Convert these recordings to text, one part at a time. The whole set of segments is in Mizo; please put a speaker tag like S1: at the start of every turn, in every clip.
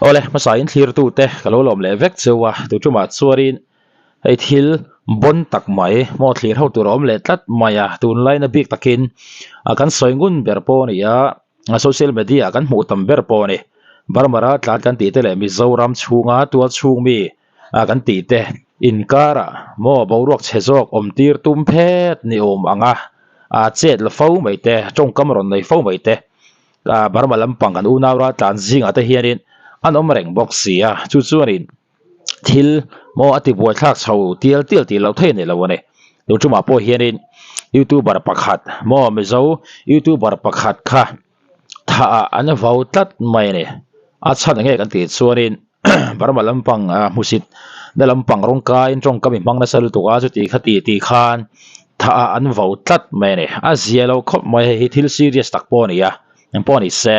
S1: Awle, hmasa in thlirtute ka lo lawm leh vek cheu a, tu tumah chuanin hei thil bawn tak mai maw thlir ho tur a awm leh tlat mai a, tunlaina bik takin a kan sawi ngun ber pawh a ni a, social media ah kan hmuh tam ber pawh a ni. Burma raltlan kan tih te leh Mizoram chhunga tual chhung mi a kan tih te inkarah maw boruak chhe zawk awm tir tum phet ni awm ang a, a chet la fo mai te, tawngkam rawn nei fo mai te. Ah Burma lampang kan unau raltlan zingah te hianin an awm reng bawk si a, chu chuanin thil maw a ti buaithlak chho tial tial tih loh theih a ni lo a ni. Tun tumah pawh hianin youtuber pakhat maw Mizo youtuber pakhat kha thah ah an vau tlat mai a ni. A chhan enge kan tih chuanin Burma lampang ah hmusit na lampang rawng kaiin tawngkam i hmang nasa lutuk a chuti kha ti tih khan thah ah an vau tlat mai a ni. A zia lo khawp mai hei hi thil serious tak pawh a ni a, engpawh a ni se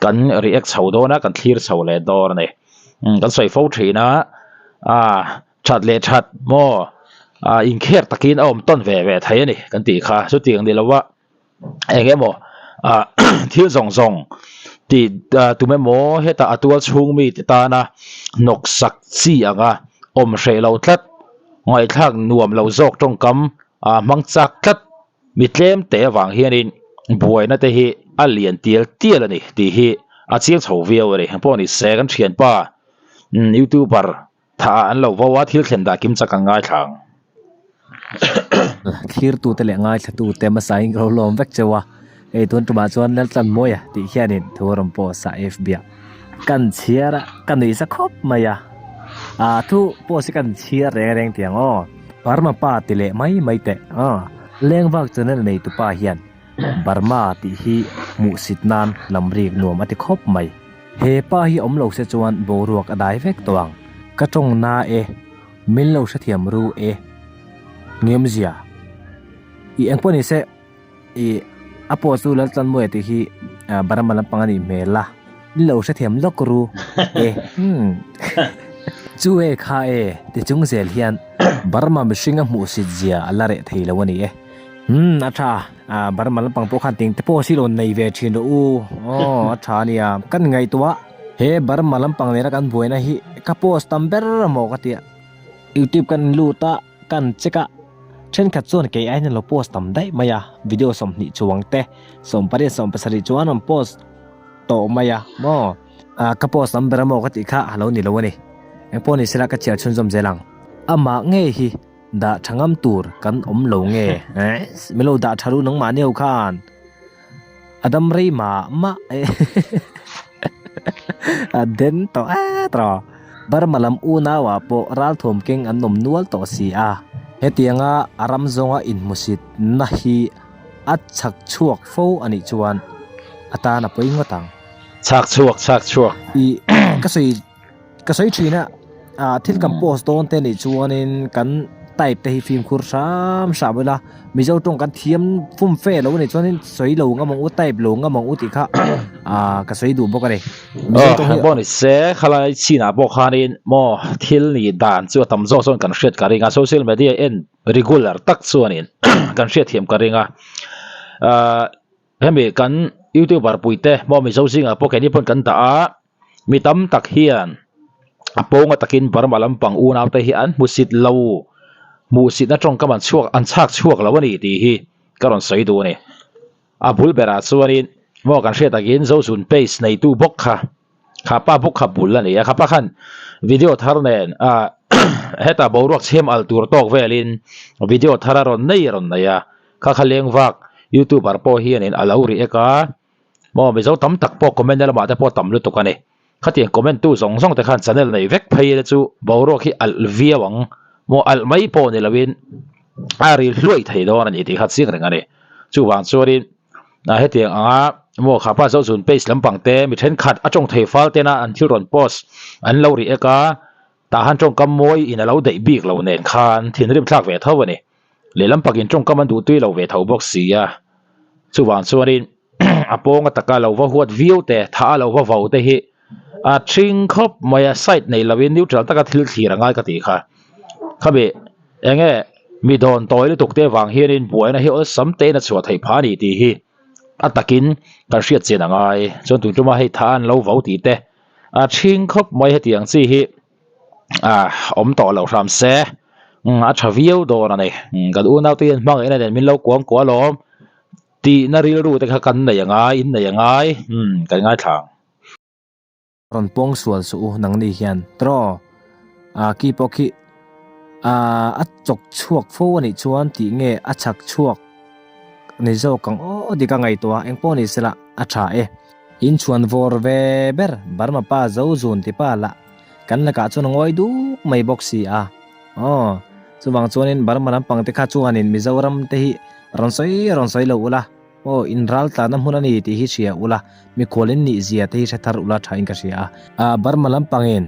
S1: kan react chho dawn a kan thlir chho leh dawn a ni. Umm kan sawi fo thin a ah that leh that maw ah inkher takin a awm tawn ve ve thei a ni kan tih kha chutiang ni lo a. eng emaw ah thil zawng zawng tih ah tum emaw hetah a tual chhung mi te tana hnawk sak chi anga awm hreh lo tlat ngaihthlak nuam lo zawk tawngkam ah hmang chak tlat mi tlem te avang hianin buaina te hi a lian tial tial a ni tih hi a chiang chho viau a ni pawh ni se kan thianpa youtuber Tha ah an lo vo a, thil thlen dah kim chak an ngaithla ang.
S2: Thlirtute leh ngaithlatute hmasain ka lo lawm vek cheu a, hei tun tumah chuan Laltlanmawia tih hianin thu a rawn post a FB ah kan chhiar a, ka nuih za khawp mai a, aa thu post hi kan chhiar reng reng tih ang aw. Burma pa ti leh mai mai teh aw, Lengvak channel neitu pa hian Burma tih hi hmuhsit nan lamrik nuam a ti khawp mai. He pa hi awm lo se chuan boruak a dai vek tawh ang. Ka tawng na e, min lo hrethiam ru e. Ngemzia. I engpawh ni se, i a post chu Laltlanmawia tih hi Burma lampang a nih hmel a, min lo hrethiam lawk ru e. Umm. Chu e kha e, ti chung zel hian Burma mihring a hmuhsit zia a la reh thei lo a ni e. Umm a tha ah Burma lampang pawh khan ting te pawh si lo nei ve thin rawh u aw a tha ania kan ngaihtuah he Burma lampang nena kan buaina hi ka post tam ber maw ka tia youtube kan lut a kan check a thenkhat chuan kei aiin an lo post tam daih mai a video 20 chuang te 18 17 chuan an post tawh mai a maw ah ka post tam ber maw ka tih kha a lo ni lo a ni engpawh ni sela ka chhiar chhunzawm zel ang amah ngei hi. Dah tha ngam tur kan awm lo nge? Min lo dah tha ru nangmah neu khan. A dam rei mah mah e. A den tawh et rawh. Burma lam unau ah pawh ralthuam keng an awm nual tawh si a. Hetianga a ram zawnga inhmusit na hi a chhak chhuak fo a nih chuan a tan a pawi ngawt ang.
S1: Chhak chhuak chhak chhuak.
S2: I ka sawi Ka sawi thin a, ah thil kan post dawn te nih chuanin kan type te hi fimkhur hram hram ila, Mizo tawng kan thiam fum fe lo anih chuanin sawi lo ngam ang u, type lo ngam ang u tih kha ah ka sawi duh bawk a ni.
S1: Mizo tawng hi. Aw ni se, khalai chinah pawh khanin maw thil nih dan chu a tam zawk chuan kan hriat ka ring a, social media en regular tak chuanin kan hriatthiam ka ring a, ah hemi kan youtuber puite maw Mizo zingah pawh keini pawn kan dah a. Mi tam tak hian a pawnga takin Burma lampang unaute hi an hmusit lo, hmuhsitna tawngkam an chhuak an chhak chhuak lo a ni tih hi ka rawn sawi duh a ni. A bul berah chuanin maw kan hriat takin Zozun page neitu bawk kha, kha pa bawk kha bul a ni a, kha pa khan video thar nen ah hetah boruak chhem al tur tawk velin video thar a rawn nei a rawn nei a, kha kha leng vak youtuber pawh hianin a lo react a. Maw Mizo tam tak pawh comment na lamah te pawh tam lutuk a ni. Khatiang comment tu zawng zawng te khan channel nei vek phei ila chu boruak hi alh viau ang. Maw alh mai pawh ni loin a ri hluai thei dawn a ni tih kha chiang reng a ni. Chuvang chuanin ah hetiang anga maw khapa Zozun page lampang te mi thenkhat a tawng thei fal tena an thil rawn post an lo react a, tah han tawngkam mawi in a lo daih bik lo nen khan thinrim thlak ve tho a ni. Lehlam pakin tawngkam an duhtui lo ve tho bawk si a, chuvang chuanin a pawnga taka lo va huat viau te, tha a lo va vau te hi a thing khawp mai a, side nei lovin neutral taka thil thlir a ngai ka tih kha. Khami enge mi dawn tawi lutuk te vang hianin buaina hi awlsam tein a chhuah theih phah a ni tih hi a takin kan hriat chian a ngai. Chuan tun tuma hei tha an lo vau tih te. A ṭhing khawp mai hetiang chi hi ah awm tawh loh hram se a ṭha viau dawn a ni. Kan unaute hian hmangaihna nen min lo kuang kuah alawm tihna rilru te kha kan nei a ngai, in nei a ngai, kan ngaithla ang.
S2: Rawn pawng sual suh u nangni hian tiraw ah ki pawh khi ah a chawk chhuak fo a nih chuan tih nge a chhak chhuak ni zawk ang aw dik a ngaihtuah eng pawh ni sela a tha e. In chhuan vawr ve ber Burma pa zo zun ti pa lah kan lakah chuan a ngawi duk mai bawk si a aw chuvang chuanin Burma lampang te kha chuanin Mizoram te hi rawn sawi rawn sawi lo ula. Aw, in ral tlanna hmun a ni tih hi hria ula, mikhual in nih zia te hi hre thar ula tha in ka hria a. A Burma lampangin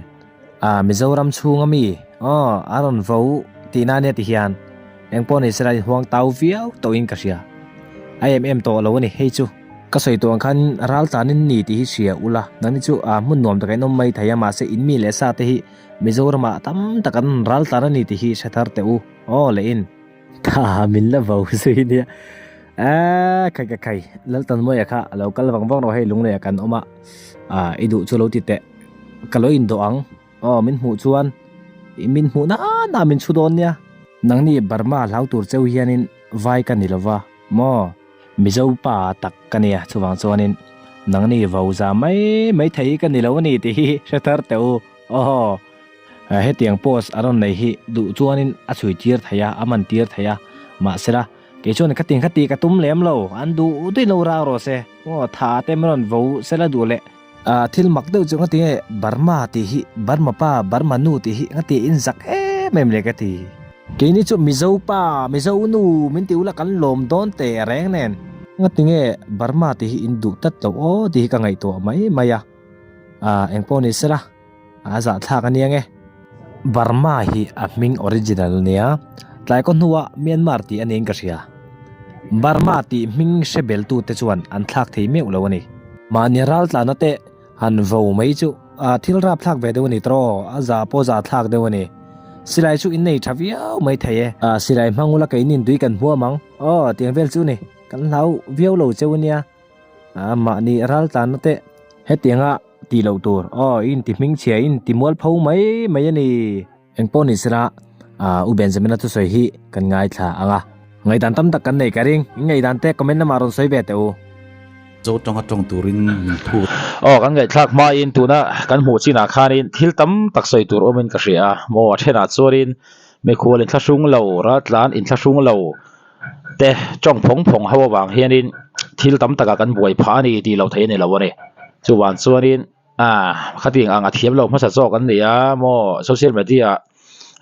S2: a Mizoram chhunga mi aw a rawn vo tihna ania ti hian eng pawh ni sela in huang tau viau tawh in ka hria. A em em tawh lo a ni hei chu. Ka sawi tuang khan ral tlan in ni tih hi hria ula, nangni chu a hmun nuam taka in awm mai thei a mahse in mi leh sa te hi Mizoramah tam tak an ral tlan a ni tih hi hre thar teh u aw leh in. Tha min la vo zui nia. Aaa khai ka khai Laltanmawia kha a lo kal vang vang rawh hei Lungleiah kan awm a, ah i duh chu lo ti teh ka lo indawh ang aw min hmuh chuan min hmuh na na min chhu dawn nia. Nangni Burma hlau tur cheu hianin vai ka ni lova maw? Mizo pa tak ka nia chuvang chuanin nangni vo za mai mai thei ka ni lo a ni tih hi hre thar teh u aw. Hetiang post a rawn nei hi duh chuanin a chhui tir thei a, a man tir thei a, mahsela kei chuan ka tin kha tih ka tum lem lo, an duh duih lo rang rawh se, aw tha te min rawn vo sela duh leh. Thil mak deuh chu ngati nge Burma tih hi Burma pa, Burma nu tih hi ngati in zak em em le ka ti. Keini chu Mizo pa, Mizo nu min ti ula kan lawm dawn teh reng nen. Ngati nge Burma tih hi in duh tlat lo aw tih hi ka ngaihtuah mai mai a, engpawh ni sela. A zahthlak a nia nge. Burma hi a hming original a nia, tlai kaw hnua Myanmar tih a niin ka hria. Burma tih hming hre beltu te chuan an thlak thei meuh lo a ni. Mahni raltlana te han vo mai chu a thil rapthlak ve deuh a ni tawh, a zah pawh zahthlak deuh a ni. Silai chu in nei tha viau mai thei e. Silai hmang ula keinin tui kan hmuam ang aw tiang vel chu ni, kan hlau viau lo cheu a nia. Mahni raltlana te hetianga. Tih loh tur aw i inti hmingchhia i inti mualpho mai mai a ni. Engpawh ni sela U Benjamina thusawi hi kan ngaithla ang a. Ngaihdan tam tak kan nei ka ring. In ngaihdan te comment lamah rawn sawi ve teh u.
S3: Zo tawnga tawng turin min phut.
S1: Aw kan ngaihthlak hmain tuna kan hmuh chinah khanin thil tam tak sawi tur awmin ka hria a maw a thenah chuanin mikhual inthlahrung lo raltlan inthlahrung lo te tawng phawng phawng ho avang hianin thil tam takah kan buai phah a ni tih loh theih a ni lo a ni chuvang chuanin ah khatiang ang a thiam lo hmasa zawk an ni a maw social media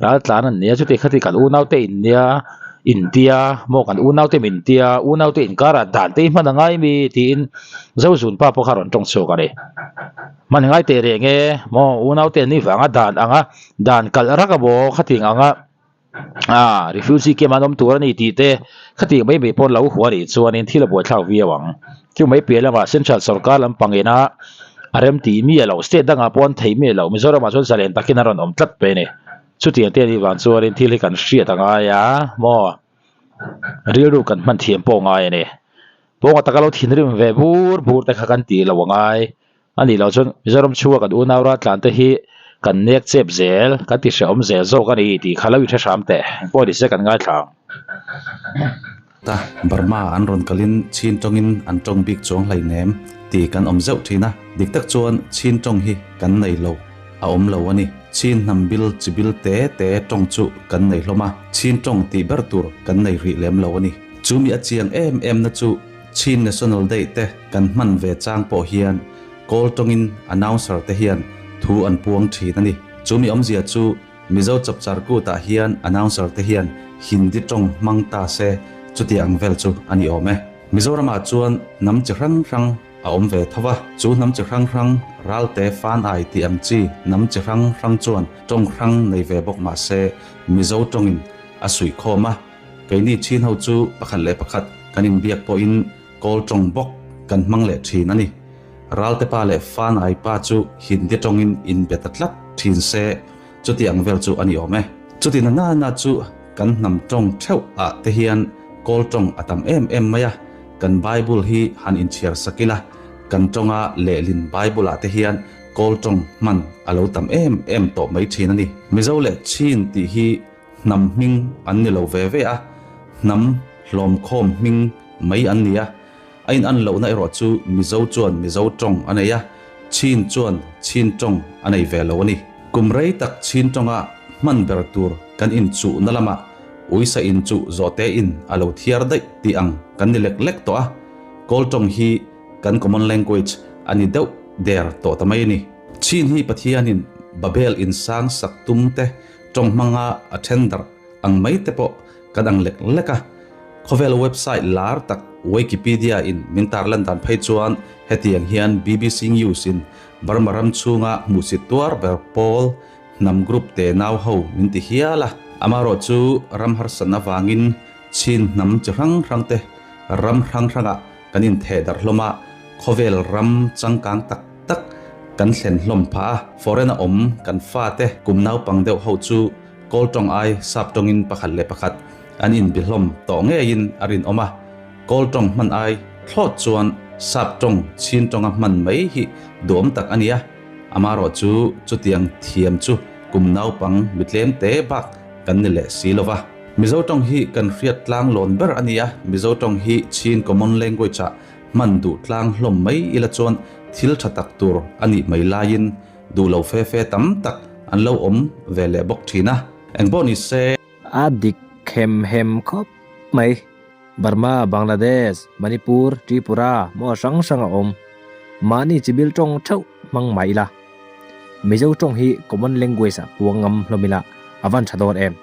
S1: ah tlan an ni a chuti khati kan unau te in nia intia maw kan unau te min tia unau te inkarah dan te hi hman a ngai mi tiin zozun pa pawh kha a rawn tawng chhuak a ni hman ngai teh reng e maw unau te an nih vanga dan anga dan kalh rak a maw khatiang anga. Ah, refugee camp an awm tur a ni tih te khatiang mai mai pawh lo hua nih chuanin thil a buaithlak viau ang. Chu mai piah lamah central sorkar lampang ina a rem tih miah loh, state dangah pawh an theih miah loh, Mizoramah chuan zalen takin an rawn awm tlat mai a ni. Chutiang te a nih vang chuanin thil hi kan hriat a ngai a maw? Rilru kan hman thiam pawh a ngai a ni. Pawnga taka lo thinrim ve bur bur te kha kan tih loh a ngai. A nih loh chuan Mizoram chhunga kan unau raltlan te hi kan nek chep zel, kan ti hrehawm zel zawk a ni tih kha lo inhre hram teh. Engpawh ni se kan ngaithla ang.
S3: Ta Burma an rawn kalin Chin tawngin an tawng bik chuang hleinem ti kan awm zeuh thin a, dik tak chuan Chin tawng hi kan nei lo, a awm lo a ni. Chin hnam bil chi bil te te tawng chu kan nei hlawm a, Chin tawng tih ber tur kan nei rih lem lo a ni. Chu mi a chiang em em na chu Chin National Day te kan hman ve chang pawh hian Kawl tawngin announcer te hian thu an puang thin a ni. Chu mi awmzia chu Mizo chapchar kutah hian announcer te hian Hindi tawng hmang ta se chuti ang vel chu a ni awm e. Mizoramah chuan hnam chi hrang hrang a awm ve tho va, chu hnam chi hrang hrang Ralte Fan Ai tih ang chi hnam chi hrang hrang chuan tawng hrang nei ve bawk mah se Mizo tawngin a suihkhawm a. Keini chin ho chu pakhat leh pakhat kan inbiak pawhin kawl tawng bawk kan hmang leh thin a ni. Ralte pa leh Fanai pa chu Hindi tawngin inbe ta tlat thin se chuti ang vel chu a ni awm e. Chuti na na na chu kan hnam tawng theuh ah te hian kawl tawng a tam em em mai a, kan Bible hi han inchhiar sak ila, kan tawnga lehlin Bible ah te hian. Kawl tawng hman a lo tam em em tawh mai thin a ni. Mizo leh Chin tih hi hnam hming an ni lo ve ve a, hnam hlawmkhawm hming mai an ni a. A in an lohna erawh chu Mizo chuan Mizo tawng a nei a, Chin chuan Chin tawng a nei ve lo a ni. Kum rei tak Chin tawnga hman ber tur kan inchuhna lamah uisa inchuh zawhte in a lo thiar daih tih ang kan ni lek lek tawh a, Kawl tawng hi kan common language a ni deuh der tawh ta mai a ni. Chin hi Pathianin Babel insang sak tum te tawng hmanga a then darh ang mai te pawh kan ang lek lek a. Khawvel website lar tak Wikipedia in min tarlan dan phei chuan hetiang hian BBC News in Burma ram chhunga hmuhsit tuar ber pawl hnam group te nau ho min ti hial a. Amaherawh chu ram harsatna vangin Chin hnam chi hrang hrang te ram hrang hrangah kan intheh darh hlawm a, khawvel ram changkang tak tak kan thlen hlawm phah a. Foreign a awm kan fate kum naupang deuh ho chu Kawl tawng ai sap tawngin pakhat leh pakhat an inbi hlawm tawh ngeiin a rinawm a. Kawl tawng hman ai thlawt chuan sap tawng chin tawnga hman mai hi duhawm tak a ni a. Amaherawh chu chutiang thiam chu kum naupang mitlem te bak kan ni leh si lo va. Mizo tawng hi kan hriat tlang lawn ber a ni a, Mizo tawng hi Chin common language ah hman duh tlang hlawm mai ila chuan thil tha tak tur a nih mai laiin duh lo fe fe tam tak an lo awm ve leh bawk thin a, engpawh ni se.
S2: A dik hem hem khawp mai. Burma, Bangladesh, Manipur, Tripura maw hrang hrang a awm. Mahni chibil tawng theuh hmang mah ila. Mizo tawng hi common language ah puang ngam hlawm ila a van tha dawn em.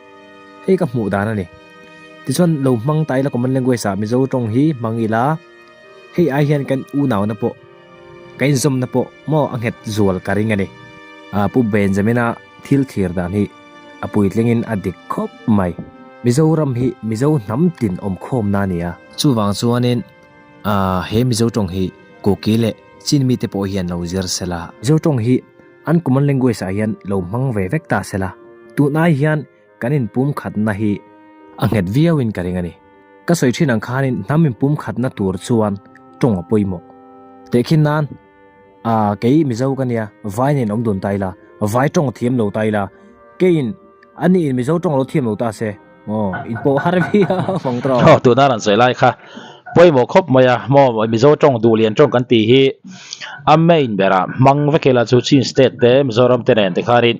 S2: Hei ka hmuh dan a ni. Tichuan lo hmang ta ila common language ah Mizo tawng hi hmang ila hei ai hian kan unauna pawh kan inzawmna pawh maw a nghet zual ka ring a ni. Pu Benjamina thil thlir dan hi a puitlingin a dik khawp mai. Mizoram hi Mizo hnam tin awmkhawmna a ni a. Chuvang chuanin he Mizo tawng hi Kuki leh Chin mite pawh hian lo zir sela. Mizo tawng hi an common language ah hian lo hmang ve vek ta sela. Tunai hian kan inpumkhatna hi a nghet viauin ka ring a ni. Ka sawi thin ang khanin hnam inpumkhatna tur chuan tawng a pawimawh. Tehkhin nan. A, kei Mizo ka nia, vai nen awm dun ta ila, vai tawng thiam lo ta ila, keiin ani in Mizo tawng lo thiam lo ta se, aw, in pawh har viau ang tawh.
S1: Aw, tuna rawn sawi lai kha pawimawh khawp mai a, maw Mizo tawng duhlian tawng kan tih hi a main berah hmang vek ila chu Chin state te Mizoram te nen tikhanin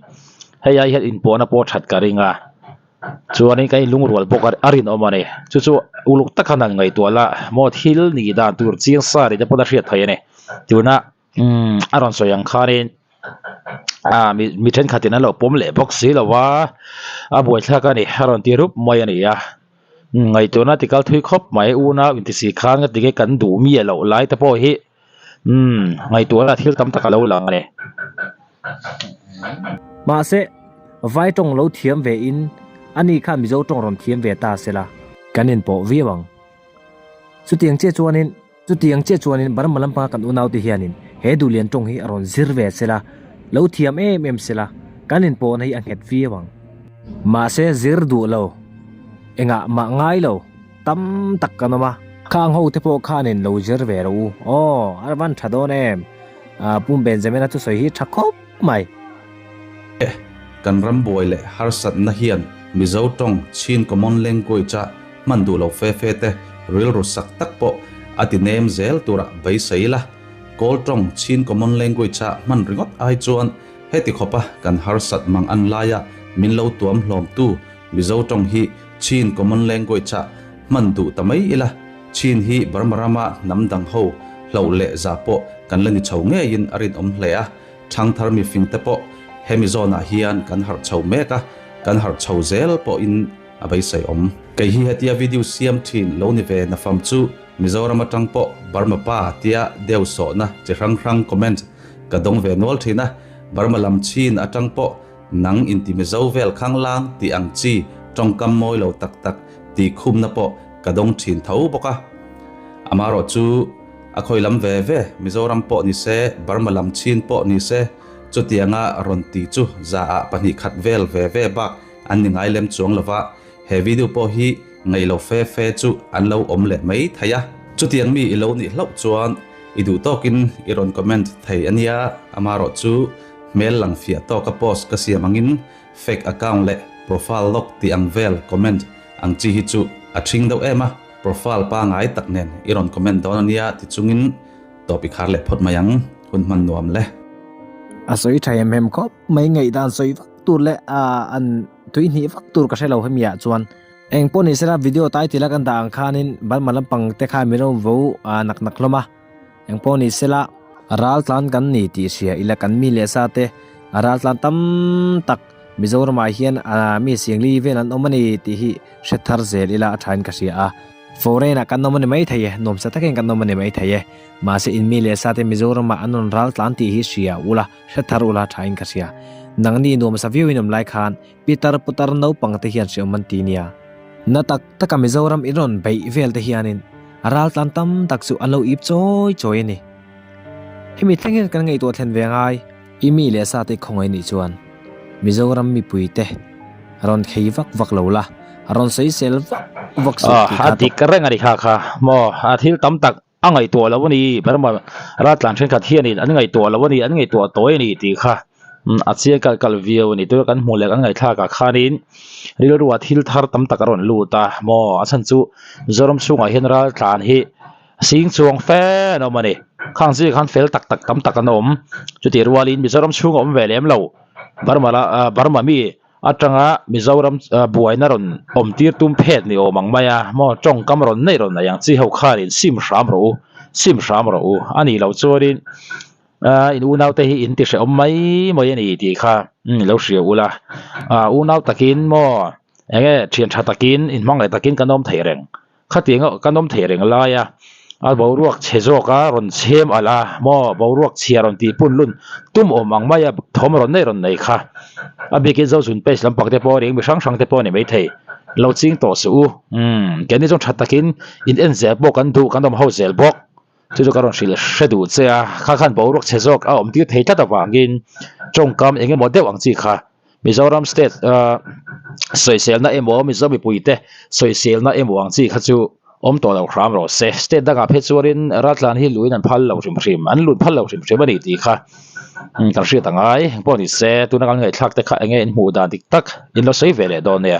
S1: hei ai hian inpawhna pawh that ka ring a. Chuanin kan inlungrual bawk a rinawm a ni. Chu chu uluk taka nan ngaihtuah la maw thil nih dan tur chiang sa ri te pawn a hriat theih a ni. Tuna umm a rawn sawi ang khanin ah mi mi thenkhatin an lo pawm leh bawk si lo va a buaithlak a ni a rawn ti rup mai a ni a. Ngaihtuahna ti kal thui khawp mai unau intisi khan ka ti kan duh miah loh lai te pawh hi Umm, ngaihtuahna thil tam tak a lo lang a ni.
S2: Mahse, vai tawng lo thiam ve in ani kha Mizo tawng rawn thiam ve ta sela. Kan inpawh viau ang. Chutiang chiah chuanin, chutiang chiah chuanin Burma lampanga kan unaute hianin he Duhlian tawng hi a rawn zir ve sela, lo thiam em em sela, kan inpawhna hi a nghet viau ang. Mahse, zir duh lo, engah mah ngai lo. Tam tak kan awm a. Khang ho te pawh khanin lo zir ve rawh u. Aw, a van tha dawn em. Pu Benjamina thusawi hi tha khawp mai.
S3: Kan ram buai leh harsatna hian Mizo tawng Chin Common Language a hman duh lo fe fe te rilru sak tak pawh a ti nem zel turah beisei la. Kawl tawng Chin Common Language a hman ringawt ai chuan heti khawpa kan harsat mang an laia min lo tuam hlawmtu Mizo tawng hi Chin common language ah hman duh ta mai ila, Chin hi Burma rama hnam dang ho hloh leh zah pawh kan la ni chho ngeiin a rinawm hle a, thangthar mifing te pawh hemi zawnah hian kan harh chho mek a, kan harh chho zel pawhin a beisei awm. Kei hi hetia video siam thin lo ni ve nafam chu Mizoram atang pawh Burma pa tia deu sawhna chi hrang hrang comment ka dawng ve nual thin a, Burma lam Chin atang pawh Nang inti Mizo vel khanglang tih ang chi tawngkam mawi lo tak tak tih khumna pawh ka dawng thin tho bawk a. Amaherawh chu a khawi lam ve ve Mizoram pawh ni se, Burma lam chin pawh ni se, chutianga rawn ti chu zaah 2 khat vel ve ve bak an ni ngai lem chuang lova, he video pawh hi ngaih lo fe fe chu an lo awm leh mai thei a. Chutiang mi i lo nih hlauh chuan i duh tawkin i rawn comment thei a nia. Amarawh chu hmel lang fiah tawka post ka siam angin fake account leh profile lock tih ang vel comment ang chi hi chu a ṭhing deuh em a, profile pangai tak nen i rawn comment dawn a nia ti chungin tawp i khar leh phawt mai ang, hun hman nuam le.
S2: A sawi tha em em khawp mai ngaihdan sawi vak tur leh an tui hnih vak tur ka hre lo hemi ah chuan. Eng pawh ni sela video title a kan dah ang khanin Burma lampang te khan min rawn vo nak nak hlawm a. Eng pawh ni sela ral tlan kan ni tih hria ila kan mi leh sa te ral tlan tam tak Mizoram ah hian mi singli vel an awm a ni tih hi hre thar zel ila a thain ka hria a. Foreign ah kan awm a ni maithei e, nuamsa takin kan awm a ni maithei e. Mahse in mi leh sa te Mizoram ah an rawn ral tlan tih hi hria ula, hre thar ula thain ka hria. Nangni nuamsa viau in awm lai khan Pitar putar naupang te hian hreawm an ti nia. Na tak taka Mizoram in rawn beih vel te hianin a ral tlan tam tak chu an lo ip chawi chawi a ni. Hemi thleng hian kan ngaihtuah thlen ve ngai. I mi leh sa te khawngaih nih chuan Mizoram mipui te rawn khei vak vak lo la, rawn sawisel vak vak suh tih
S1: kha. A dik reng a ni kha kha maw? A thil tam tak a ngaihtuah lo a ni, Burma raltlan thenkhat hianin an ngaihtuah lo a ni, an ngaihtuah tawi a ni tih kha a chiang kalh kalh viau a ni. Tuna kan hmuh leh kan ngaihthlak ah khanin rilruah thil thar tam tak a rawn lut a maw? A chhan chu Mizoram chhungah hian raltlan hi sing chuang fe an awm a ni. Khang zingah khan fel tak tak tam tak an awm. Chutih rualin Mizoram chhunga awm ve lem lo Burma Burma mi atanga Mizoram buaina rawn awm tir tum phet ni awm ang mai a maw tawngkam rawn neih rawn nei ang chi ho khanin sim hram rawh u sim hram rawh u a nih loh chuanin ah in unau te hi in ti hrehawm mai mai a ni tih kha lo hria ula ah unau takin maw eng nge thian tha takin in hmangaih takin kan awm thei reng. Khatiang a kan awm thei reng lai a, a boruak chhe zawk a rawn chhem alh a maw boruak chhia rawn tih pun lun tum awm ang mai a thawm rawn nei rawn nei kha. A bikin Zozun page lampang te pawh a ring mi hrang hrang te pawh a ni maithei. Lo ching tawh suh u. Umm keini chuan tha takin in en zel pawh kan duh kan awm ho zel bawk. Chu chu ka rawn hrilh hre duh che a, kha khan boruak chhe zawk a awm tir thei tlat avangin tawngkam eng emaw deuh ang chi kha Mizoram state sawiselna emaw Mizo mipuite sawiselna emaw ang chi kha chu awm tawh lo hram rawh se. State dangah phei chuanin raltlan hi luin an phal lo hrim hrim, an lut phal lo hrim hrim a ni tih kha kan hriat a ngai. Engpawh ni se tuna kan ngaihthlak te kha enge in hmuh dan dik tak in lo sawi ve leh dawn nia.